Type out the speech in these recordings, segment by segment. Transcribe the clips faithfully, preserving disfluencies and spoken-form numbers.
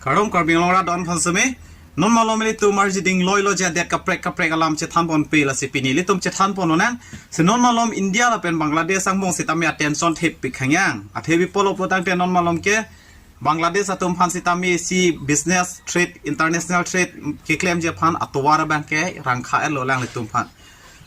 Kardom Karbi Anglong rat don aphan seme. Non malom ilitum arjiding loilo je adet kaprek kaprek alam chethan ponpe, lasi pini ilitum chethan pon nang. Si non malom India lapen Bangladesh angbong sitame attention thepik hangyang. Athe pi apotlo pulotangte non malom ke Bangladesh atum aphan sitame isi business trade, international trade keklemji aphan atovar abang ke rangkha-etlo alanglitum aphan.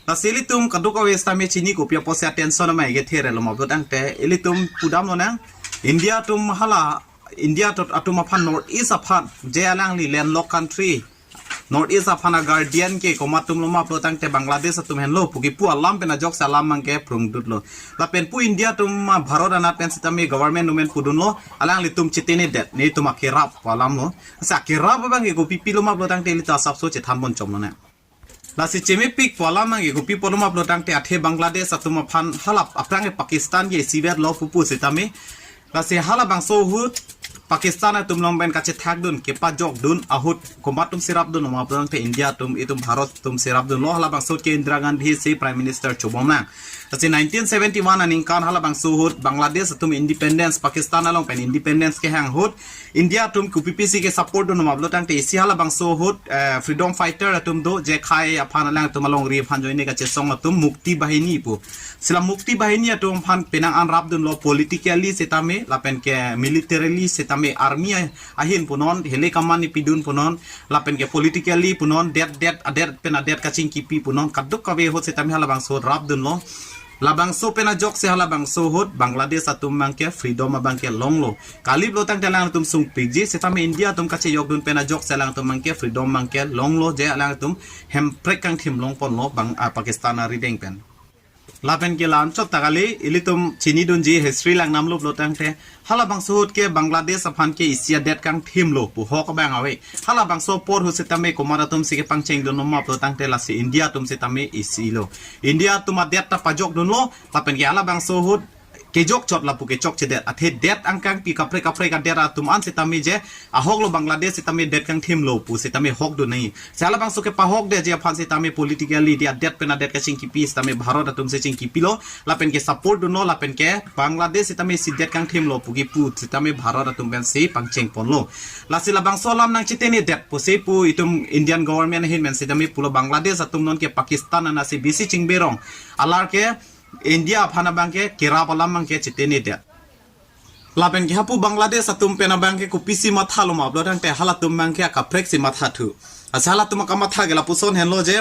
Lasi ilitum kadokave sitame chini kopi apotsi attention amai kethe-etlo ma pulotangte ilitum pudam lonang. India atum hala India atum aphan North East aphan je alangli landlocked country, North East aphan a guardian ke komat atumlo ma pulotangte Bangladesh atum henlo pu kipu alam pen ajoksi alam abang ke prungdutlo. Lapen pu India atum ma Bharat anat pen sitame government atum pen pudunlo, alanglitum chitene det, netum akerap pu alamlo. Lasi akerap abang ke kopi pilo ma pulotangte ilitum asapso chethan pon chom lonang. Lasi chemepik pu alam abang ke kopi apotlo ma pulotangte athe Bangladesh atum aphan hala aphrang ke Pakistan ke isivet lo pupu sitame. Lasi halabangso ahut Pakistan atum along pen kachethakdun, kepajokdun ahut komat atumsi rapdunlo ma pulotangte India atum, itum Bharat atumsi rapdunlo. Halabangso ahut ke Indira Gandhi si Prime Minister chobom nang. Lasi nineteen seventy-one aningkan halabangso ahut Bangladesh atum independence, Pakistan along pen independence kehang ahut India atum kopi pisi kesupport dunlo ma pulotangte isi halabangso ahut, eh, freedom fighter atum do, je khei aphan alangtum alongri aphan ajoine kachesong atum Mukti Bahini pu. Si la Mukti Bahini atum aphan penang an rapdunlo politically sitame, lapen ke militarily sitame, army a-, ahin punon, heli kaman ni pidun punon, lapen ke politically punon, det det, adet pen adet kachingkipi punon, kadokave ahut sitame halabangso ahut rapdunlo. Labangso pen ajoksi halabangso ahut Bangladesh atum abang ke freedom abang ke longlo. Kali pulotangte alangtum sungpikji, sitame India atum kachejokdun pen ajoksi alangtum abang ke freedom abang ke longlo, je alangtum hemprek kangthim long ponlo bang, ah, Pakistan arideng pen. Lapen ke la-anchot ta kali, ilitum chinidunji history langdamlo pulotangte, halabangso ahut ke Bangladesh aphan ke isi adet kangthimlo pu ahok abang ave. Halabangso apor ahut sitame komat atumsi kepangchengdunlo ma pulotangte lasi India atum sitame isilo. India atum adet ta pajokdunlo, lapen ke halabangso ahut kejokchot lapu kechokchedet. Athe det angkangpi kaprek kaprek adet atum an sitame je ahoklo, Bangladesh sitame det kangthimlo pu sitame hokdun nangji. Si halabangso kepahokdetji aphan sitame politically dia adet pen adet kachingkipi sitame Bharat atumsi chingkipilo, lapen ke support dunlo, lapen ke Bangladesh sitame isi det kangthimlo pu kipu sitame Bharat atum pensi pangcheng ponlo. Lasi labangso alam nangchitene det pusi pu itum Indian government ahin pen sitame pulo, Bangladesh atum non ke Pakistan anatsi bisi chingberong. Alar ke India aphan abang ke kerap alam abang ke chitene det. Lapen ke hapu Bangladesh atum pen abang ke kopisi mathalo ma pulotangte halatum abang ke akapreksi mathathu. Lasi halatum akamatha ke lapuson henlo je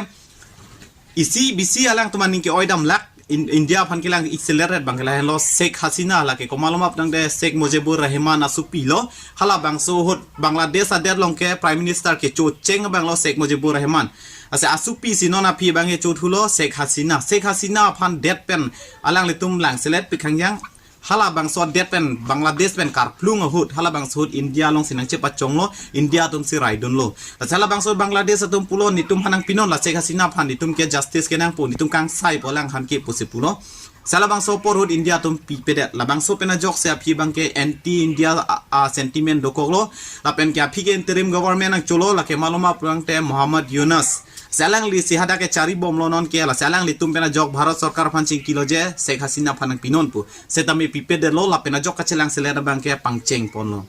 isi bisi alangtum aning ke-oi damlak, In-, India aphan kelang accelerate abang ke la henlo Sheikh Hasina, lake komatlo ma pulotangte Sheikh Mujibur Rahman asopilo. Halabangso ahut Bangladesh adet along ke Prime Minister kechocheng abanglo Sheikh Mujibur Rahman. Lasi asopisi non aphi abang ke chothulo Sheikh Hasina. Sheikh Hasina aphan det pen alanglitum langselet pik hangyang. Halabangso adet pen Bangladesh pen karplung ahut, halabangso ahut India alongsi nangchepachonglo, India atumsi raidunlo. Lasi halabangso Bangladesh atum pulo, netum aphan nangpinon, la Sheikh Hasina aphan netum ke justice kenangpo, netum kangsaipo alang aphan ke pusi pulo. Lasi halabangso apor ahut India atum pipedet. Labangso pen ajoksi aphi abang ke anti India a, a sentiment dokoklo. Lapen ke aphi ke interim government nangcholo, lake malom aphrang te Muhammad Yunus. Lasi alanglisi hadak kecharibomlo non ke, lasi alanglitum pen ajok Bharat Sorkar aphan chingkilo je Sheikh Hasina aphan nangpinon pu. Sitame pipedetlo, lapen ajok kachelangselet abang ke pangcheng ponlo.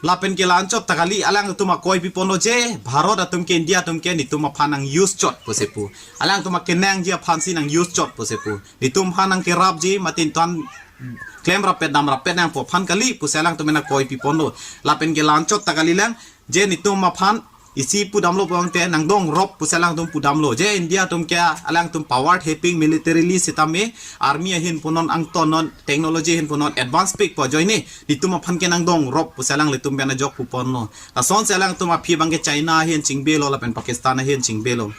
Lapen ke la-anchot ta kali, alangtum akoi piponlo je Bharat atum ke, India atum ke netum aphan nang-use chot pusi pu. Alangtum akenangji aphansi nang-use chot pusi pu. Netum aphan nangkerapji mate netum aphan klemrappet damrappet nangpo aphan kali pusi alangtum pen akoi piponlo. Lapen ke la-anchot ta kalilang je netum aphan isi pudamlo pulote nangdongrop pusi alangtum pudamlo. Je India atum ke alangtum power thepik militarily sitame, army ahin punon, angton non, technology ahin punon advance pikpo ajoine netum aphan ke nangdongrop pusi alanglitum pen ajok puponlo. Lasonsi alangtum aphi abang ke China ahin chingbelo lapen Pakistan ahin chingbelo.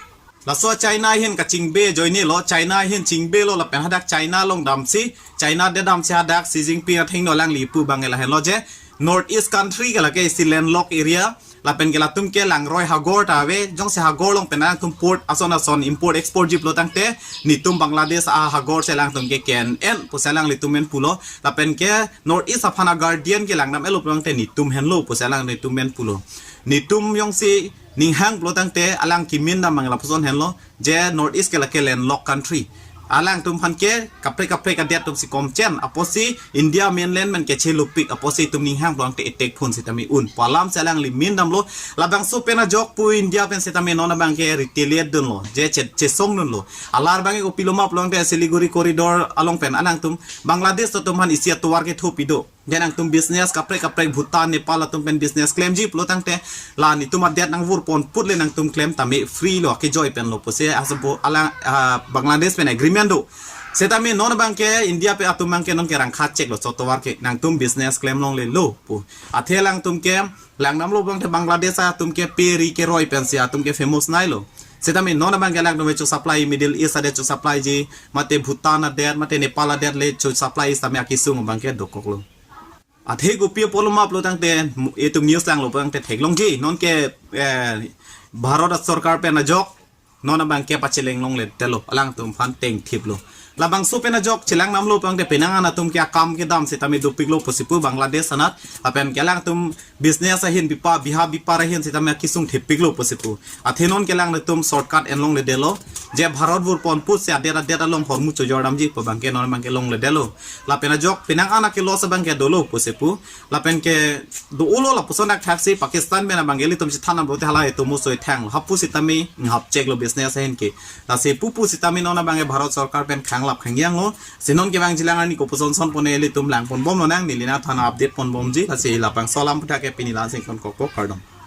Laso China ahin kachingbe ajoinelo, China ahin chingbelo lapen hadak China along damsi, China adet damsi hadak Xi Jinping athengno alangli pu abang ke lahenlo je North East country ke lake isi landlocked area, lapen ke latum ke langroi hagor ta ave, jongsi hagor along pen alangtum port ason ason import exportji pulo tangte netum Bangladesh ahagor si alangtum ke ke-en-en pusi alanglitum pen pulo. Lapen ke North East aphan a guardian ke langdam-etlo pulo tangte netum henlo pusi alang netum pen pulo. Netum jongsi ninghang pulo tangte alang kimin dam abang lapuson henlo je North East ke lake landlocked country. Alangtum aphan ke kaprek kaprek adet atum si komchen, apotsi India mainland pen kechelupik, apotsi itum ninghang pulote attack phun sitame un pu alam si alangli min damlo. Labangso pen ajok pu India pen sitame non abang ke retaliate dunlo, je che, chesong dunlo. Alar abang ke kopilo ma pulote Siliguri corridor along pen alangtum Bangladesh atum aphan isi atovar kethupi do. Je nangtum business kaprek kaprek Bhutan, Nepal atum pen business klemji pulo tangte, la netum adet nangvur pon put le nangtum klem tame free lo, kejoi pen lo pusi asabo alang, ah, Bangladesh pen agreement do. Sitame non abang ke India pen atum abang ke non ke rangkhat chek lo, so tovar ke nangtum business klem longle lo pu. Athe alangtum ke lang damlo abang te Bangladesh atum ke peri keroi pensi atum ke famous nai lo. Sitame non abang ke alangtum ke cho supply Middle East adet cho supply ji, mate Bhutan adet, mate Nepal adet le cho supply sitame akesung abang ke dokok lo. Athe kopi apotlo ma pulo tangte, itum news langlo pulo tangte theklongji, non ke, eh, Bharat sorkar pen ajok non abang ke pacheleng longle detlo, alangtum aphan tengthip lo. Labangso pen ajok chelang damlo pulo tangte penang an atum ke akam kedam sitame dopik lo pusi pu Bangladesh anat, lapen ke alangtum business ahin bipa, biha bipar ahin sitame akesung thepik lo pusi pu. Athe non ke alangtum shortcut en longle detlo. Je Bharat vur pon put si adet adet along Hormuz chojor damji pu abang ke non abang ke longle detlo. Lapen ajok penang an ake loss abang ke dolo pusi pu. Lapen ke do-olo lapuson dak thaksi Pakistan pen abang ke ilitum chethan abang te hala itum musoi thang. Hapu sitame hap chek lo business ahin ke. Lasi pupu sitame non abang ke Bharat sorkar pen khanglap khangyang lo. Si non ke abang jilang arni kopuson son pone ilitum lang pon bom lonang, neli nangthan update pon bomji. Lasi labangso alam aputhak ke pini la-an si ingkon kokpo, kardom.